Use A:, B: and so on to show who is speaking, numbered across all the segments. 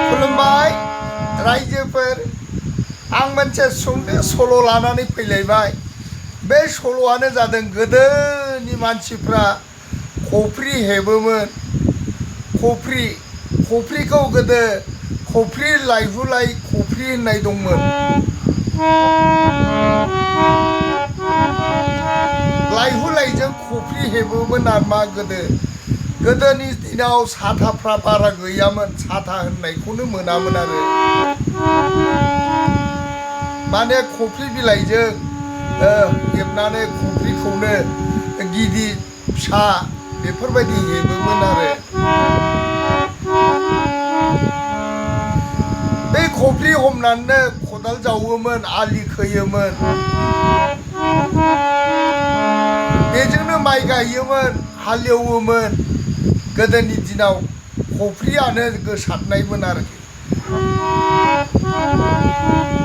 A: खुलुमबाय रायजोफोर आं मोनसे सुंद' सल' लानानै फैलायबाय बे सल'आनो जादों गोदोनि मानसिफ्रा खफ्रि हेबोमोन खफ्रिखौ गोदो खफ्रि लायहुलाय खफ्रि होननाय दंमोन लायहुलायजों खफ्रि हेबोमोन आरमा गोदोनि दिनाव साथाफ्रा बारा गैयामोन साथा होननायखौनो मोनामोन आरो माने खफ्रि बिलाइजों हेबनानै खफ्रिखौनो गिदिर फिसा बेफोरबायदि हेबोमोन आरो बे खफ्रि हमनानैनो खदाल जावोमोन आलि खोयोमोन बेजोंनो माइ गायोमोन हालेवोमोन गोदोनि दिनाव खफ्रियानो गोसारनायमोन आरोखि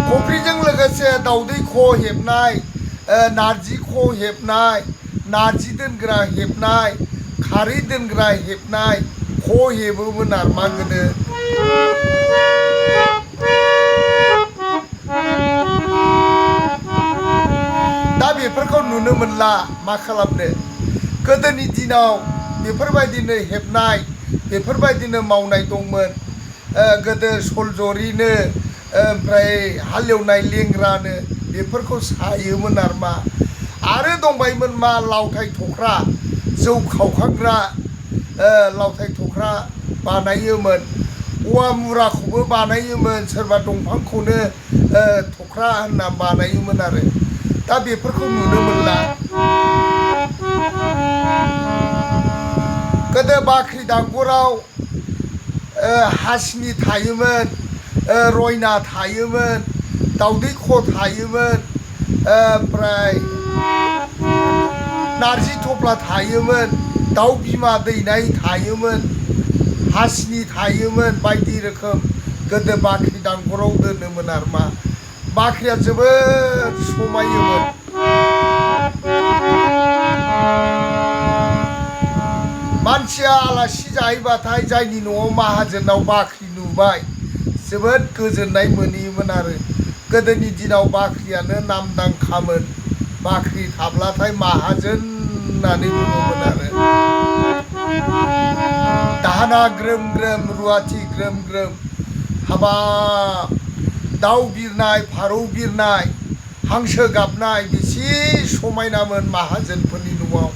A: खफ्रिजों लोगोसे दावदै ख' हेबनाय नारजि ख' हेबनाय नारजि दोनग्रा हेबनाय खारै दोनग्रा हेबनाय ख' हेबोमोन आरमा गोदो दा बेफोरखौ नुनो मोनला मा खालामनो गोदोनि दिनाव बेफोरबायदिनो हेबनाय बेफोरबायदिनो मावनाय दंमोन गोदो सलजरिनो ओमफ्राय हालेवनाय लेंग्रानो बेफोरखौ सायोमोन आरमा आरो दंबायमोन मा लावथाय थख्रा जौ खावखांग्रा लावथाय थख्रा बानायोमोन औवा मुराखौबो बानायोमोन सोरबा दंफांखौनो थख्रा होनना बानायोमोन आरो दा बेफोरखौ नुनो मोनला गोदो बाख्रि दांगुराव हासिनि थायोमोन रयना थायोमोन दावदै ख' थायोमोन ओमफ्राय नारजि थफ्ला थायोमोन दाउ बिमा दैनाय थायोमोन हासिनि थायोमोन बायदि रोखोम गोदो बाख्रि दांगुराव दोनोमोन आरमा बाख्रिया जोबोद समायोमोन मानसिया आलासि जाहैबाथाय जायनि न'आव माहाजोनाव बाख्रि नुबाय जोबोद गोजोननाय मोनोमोन आरो गोदोनि दिनाव बाख्रियानो नामदांखामोन बाख्रि थाब्लाथाय माहाजोन होननानै बुङोमोन आरो दाहोना ग्रोम ग्रोम रुवाथि ग्रोम ग्रोम हाबाब दाउ बिरनाय फारौ बिरनाय हांसो गाबनाय बेसे समायनामोन माहाजोनफोरनि न'आव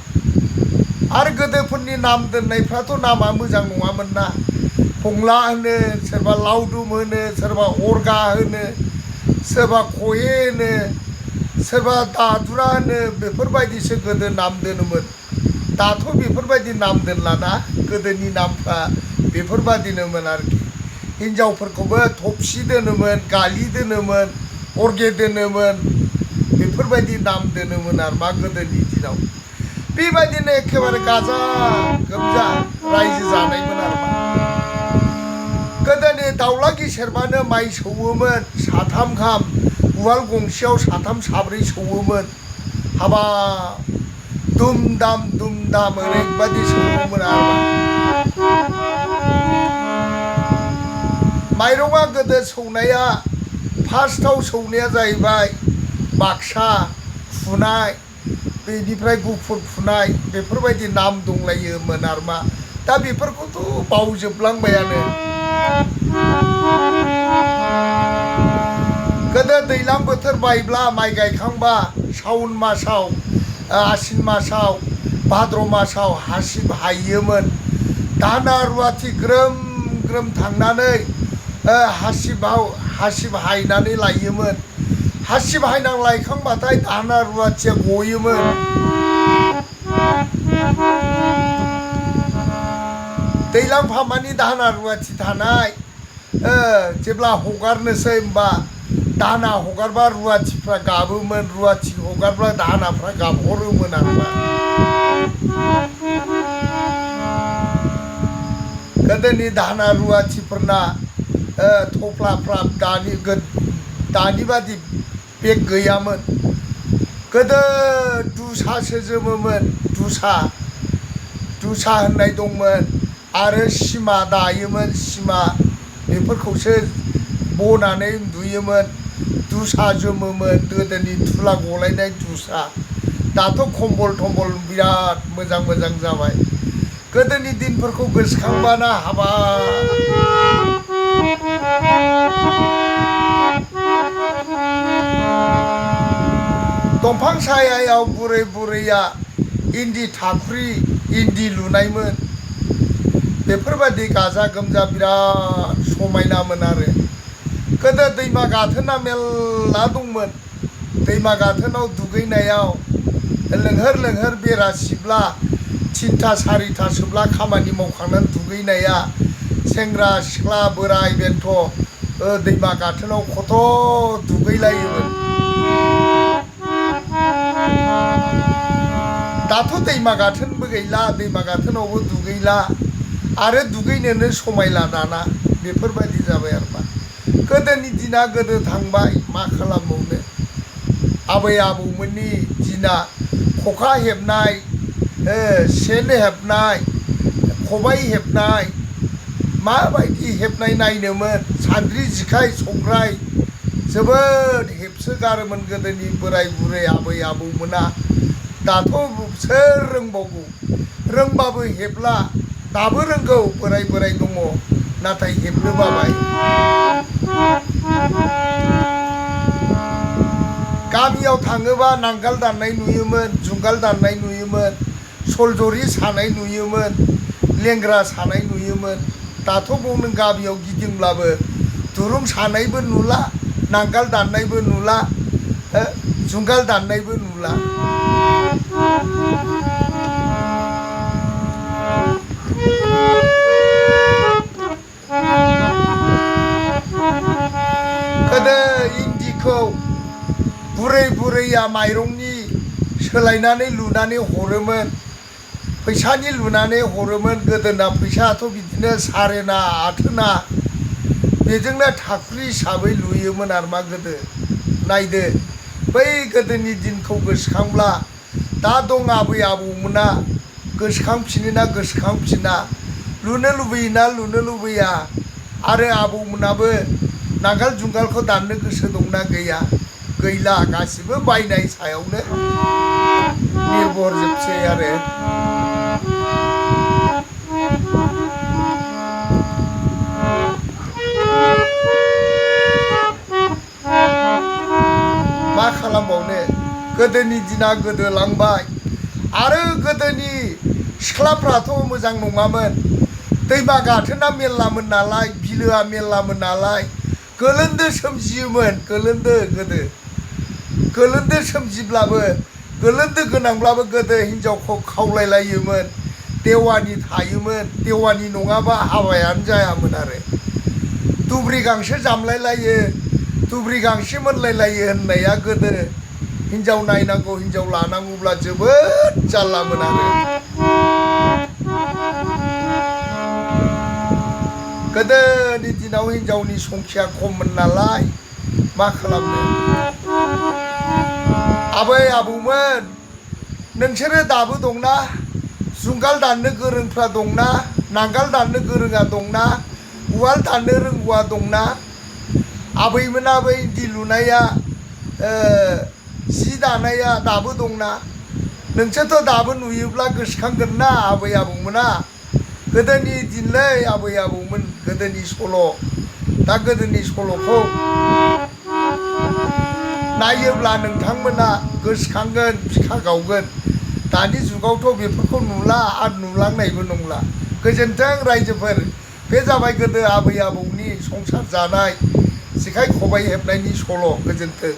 A: आरो गोदोफोरनि नाम दोननायफ्राथ' नामा मोजां नङामोन ना हंला होनो सोरबा लावदुम होनो सोरबा अरगा होनो सोरबा खहे होनो सोरबा दादुरा होनो बेफोरबायदिसो गोदो नाम दोनोमोन दाथ' बेफोरबायदि नाम दोनलाना गोदोनि नामफ्रा बेफोरबायदिनोमोन आरोखि हिनजावफोरखौबो थफसि दोनोमोन गालि दोनोमोन अरगे दोनोमोन बेफोरबायदि नाम दोनोमोन आरो मा गोदोनि दिनाव बेबायदिनो एखेबारे गाजा गोमजा रायजो जानायमोन आरो मा गोदोनि दाउला गेसेरबानो माइ सौवोमोन साथाम गाहाम उवाल गंसेयाव साथाम साब्रै सौवोमोन हाबा दुम दाम ओरैबायदि सौवोमोन आरो माइरङा गोदो सौनाया फार्स्टआव सौनाया जाहैबाय बाक्सा फुनाय बेनिफ्राय गुफुर फुनाय बेफोरबायदि नाम दंलायोमोन आरमा दा बेफोरखौथ' बावजोबलांबायानो गोदो दैज्लां बोथोर बायब्ला माइ गायखांबा सावन मासाव आसिन मासाव भाद्र मासाव हासिब हायोमोन दाहोना रुवाथि ग्रोम ग्रोम थांनानै हासिब हायनानै लायोमोन हासिब हायना लायखांबाथाय दाहोना रुवाथिया गयोमोन दैज्लां फामानि दाहोना रुवाथि थानाय जेब्ला हगारनोसै होमबा दाहोना हगारबा रुवाथिफ्रा गाबोमोन रुवाथि हगारब्ला दाहोनाफ्रा गाबहरोमोन आरोमा गोदोनि दाहोना रुवाथिफोरना थफ्लाफ्रा दानि बादि बेग गैयामोन गोदो दुसासो जोमोमोन दुसा होननाय दंमोन आरो सिमा दायोमोन सिमा बेफोरखौसो बनानै उन्दुयोमोन दुसा जोमोमोन गोदोनि थुला गलायनाय दुसा दाथ' कम्बल थम्बल बिराद मोजां मोजां जाबाय गोदोनि दिनफोरखौ गोसोखांबाना हाबा दंफां सायायाव बुरै बुरैया इन्दि थाख्रि इन्दि लुनायमोन बेफोरबायदि गाजा गोमजा बिराद समायनामोन आरो गोदो दैमा गाथोना मेरला दंमोन दैमा गाथोनाव दुगैनायाव लोंहोर लोंहोर बेरासिब्ला 3टा 4टासोब्ला खामानि मावखांनानै दुगैनाया सेंग्रा सिख्ला बोराय बेन्थ' दैमा गाथोनाव खथ' दुगैलायोमोन दाथ' दैमा गाथोनबो गैला दैमा गाथोनावबो दुगैला आरो दुगैनोनो समायला दाना बेफोरबायदि जाबाय आरोमा गोदोनि दिना गोदो थांबाय मा खालामबावनो आबै आबौमोननि दिना खखा हेबनाय सेन हेबनाय खबाइ हेबनाय माबायदि हेबनाय नायनोमोन सान्द्रि जेखाइ संग्राय जोबोद हेबसोगारोमोन गोदोनि बोराय बुरै आबै आबौमोना दाथ' सोर रोंबावगौ रोंबाबो हेबला दाबो रोंगौ बोराय बोराय दङ नाथाय हेबनो बाबाय गामियाव थाङोबा नांगाल दाननाय नुयोमोन जुंगाल दाननाय नुयोमोन सलजरि सानाय नुयोमोन लेंग्रा सानाय नुयोमोन दाथ' बावनो गामियाव गिदिंब्लाबो दुरुं सानायबो नुला नांगाल दाननायबो नुला जुंगाल दाननायबो नुला गोदो इन्दिखौ बुरै बुरैया माइरंनि सोलायनानै लुनानै हरोमोन फैसानि लुनानै हरोमोन गोदोना फैसायाथ' बिदिनो 4.5 8 बेजोंनो थाख्रि हिसाबै लुयोमोन आरो मा गोदो नायदो बै गोदोनि दिनखौ गोसोखांब्ला दा दं आबै आबौमोना गोसोखांफिनो ना गोसोखांफिना लुनो लुबैयोना लुनो लुबैया आरो आबौमोनाबो नांगाल जुंगालखौ दाननो गोसो दंना गैया गैला गासिबो बायनाय सायावनो निर्भर जोबसै आरो मा खालामबावनो गोदोनि दिना गोदोलांबाय आरो गोदोनि सिख्लाफ्राथ' मोजां नङामोन दैमा गाथोना मेरलामोन नालाय बिलोआ मेरलामोन नालाय गोलोन्दो सोमजियोमोन गोलोन्दो गोदो गोलोन्दो सोमजिब्लाबो गोलोन्दो गोनांब्लाबो गोदो हिन्जावखौ खावलायलायोमोन देवानि थायोमोन देवानि नङाबा हाबायानो जायामोन आरो दुब्रि गांसो जामलायलायो दुब्रि गांसो मोनलायलायो होननाया गोदो हिन्जाव नायनांगौ हिन्जाव लानांगौब्ला जोबोद जारलामोन आरो गोदोनि दिनाव हिन्जावनि संखिया खममोन नालाय मा खालामनो आबै आबौमोन नोंसोरो दाबो दंना जुंगाल दाननो गोरोंफ्रा दंना नांगाल दाननो गोरोङा दंना उवाल दाननो रोंगौआ दंना आबैमोनाबो इन्दि लुनाया जि दानाया दाबो दंना नोंसोरथ' दाबो नुयोब्ला गोसोखांगोन ना आबै आबौमोना गोदोनि दिनलै आबै आबौमोन गोदोनि सल' दा गोदोनि सल'खौ नायोब्ला नोंथांमोना गोसोखांगोन बिखा गावगोन दानि जुगावथ' बेफोरखौ नुला आरो नुलांनायबो नंला गोजोन्थों रायजोफोर बे जाबाय गोदो आबै आबौनि संसार जानाय जेखाइ खबाइ हेबनायनि सल' गोजोन्थों।